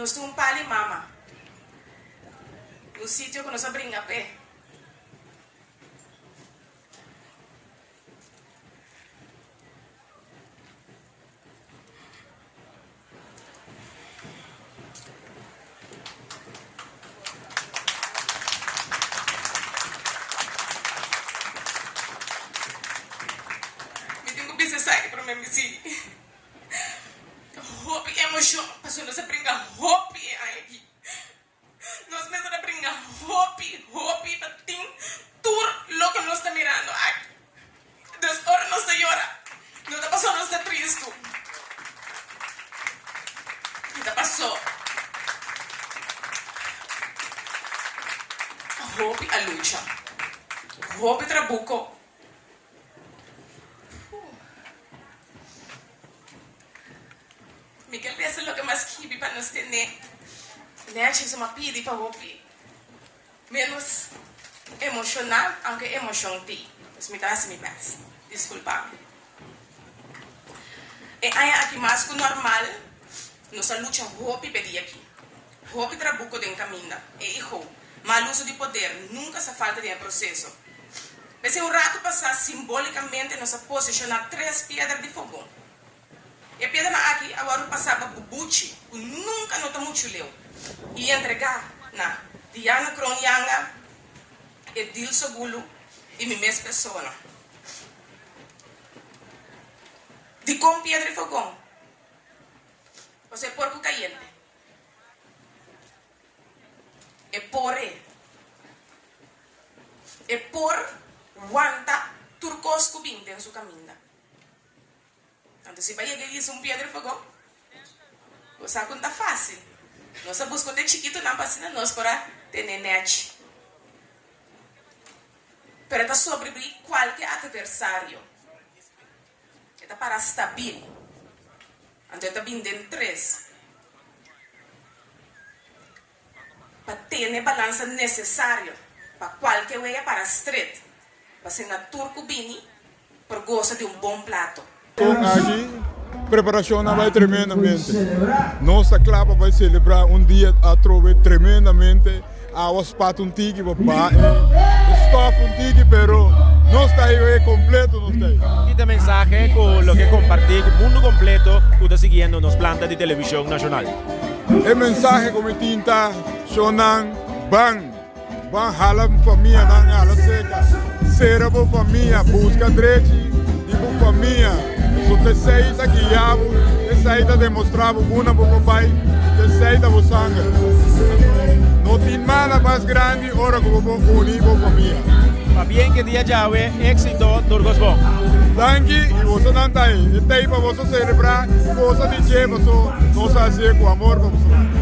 Nos tin un pali mama. Un sitio ku nos a bringa p'e. Mi tin ku bisa esaki promé mi si hopi emoshon pasobra nos a bringa hopi e aña aki. Nos mester a bringa hopi, hopi pa tin tur loke nos ta mirando aki. Dus ora nos ta yora, no ta pasobra nos ta tristu. I ta paso hopi a lucha, hopi trabuco. Mi ke lesa loke m'a skibi pa nos tene nechi, so m'a pidi pa hopi menos emoshonal, aunke emoshon tin. Pues mi ta hasi mi best. Disculpa mi. E aña aki mas ku normal nos a lucha hopi p'e dia aki. Hopi trabuco den caminda. E iho, mal uso di poder nunca sa falta den e proceso. P'esei un rato pasá simbolicamente nos a posiciona tres piedra di fogon. E piedranan aki a wòrdu pasá pa Bubuchi, ku nunka no ta muchu leu, i entregá na Diana Kroon Yanga, Edilso Gulu i mi mes persona. Dikon piedra i fogon? Pasobra e por ku kayente. E por e. E por wanta tur kos ku bin den su kaminda. Anto si bo a yega hisa un piedra fogon, bo sa ku no ta fásil. Nos a buska un den chikitunan pa asina nos por a tene nèchi. Pero e ta sobrebibí kualke atversario. E ta para stabil. Anto e ta bin den tres. Pa tene e balansa nesesario pa kualke wea para stret, pa asina tur ku bini por gosa di un bon plato. Kon aki preparashonnan bai tremendamente. Nos ta kla pa bai selebrá un dia atrobe tremendamente. Awa spat un tiki pa baha e stof un tiki pero nos ta ei kompleto nos ta ei. Ki ta e mensahe ku lo ke kompartí ku mundu kompleto ku ta siguiendo nos planta di televishon nashonal? E mensahe ku mi tin ta, Shonnan, ban! Ban hala famianan hala seka. Sera bo famia, buska drechi di bo famia. So t'esei ta guia bo, t'esei ta demostra bo una bo por bai, t'esei ta bo sanger. No tin nada mas grandi ora ku bo por uni bo famia. Pabien ke dia djawe, éxito, tur kos bon. Danki i bosonan ta ei. E tei pa boso selebrá, gosa di dje paso nos a hasié ku amor pa bosonan.